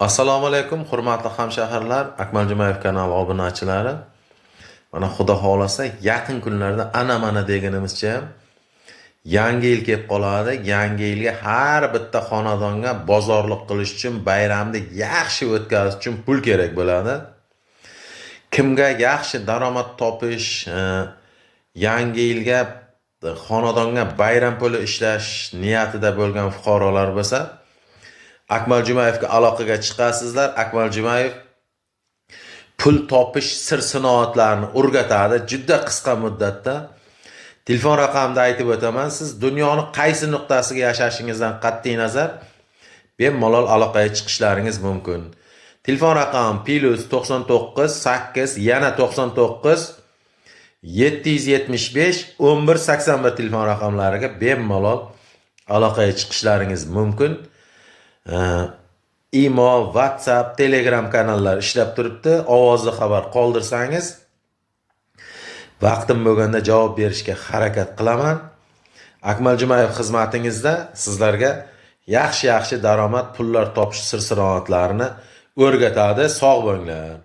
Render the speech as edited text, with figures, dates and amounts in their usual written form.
Assalomu alaykum, hurmatli hamshaharlar, Akmal Jumayev kanali obunachilari. Mana, Xudo xohlasa, yaqin kunlarda ana mana deganimizcha ham Yangi yil kelib qoladi. Yangi yilga har bitta xonadonga bozorlik qilish uchun, bayramni yaxshi o'tkazish uchun pul kerak bo'ladi. Kimga yaxshi daromad topish, yangi yilga xonadonga bayram puli ishlash niyatida bo'lgan fuqarolar bo'lsa, Akmal Jumayevga aloqaga chiqasizlar. Akmal Jumayev pul topish sir sinoatlarini o'rgatadi juda qisqa muddatda. Telefon raqamini aytib o'taman. Siz dunyoni qaysi nuqtasiga yashashingizdan qat'iy nazar bemalol aloqaga chiqishlaringiz mumkin. Telefon raqami +99 8 yana 99 775 11 81 telefon raqamlariga bemalol aloqaga chiqishlaringiz mumkin. Imo, WhatsApp, Telegram kanallar ishlab turibdi. Ovozli xabar qoldirsangiz, vaqtim bo'lganda javob berishga harakat qilaman. Akmal Jumayev xizmatingizda sizlarga yaxshi-yaxshi daromad, pullar topish sir sinoatlarini o'rgatadi. Sog' bo'linglar.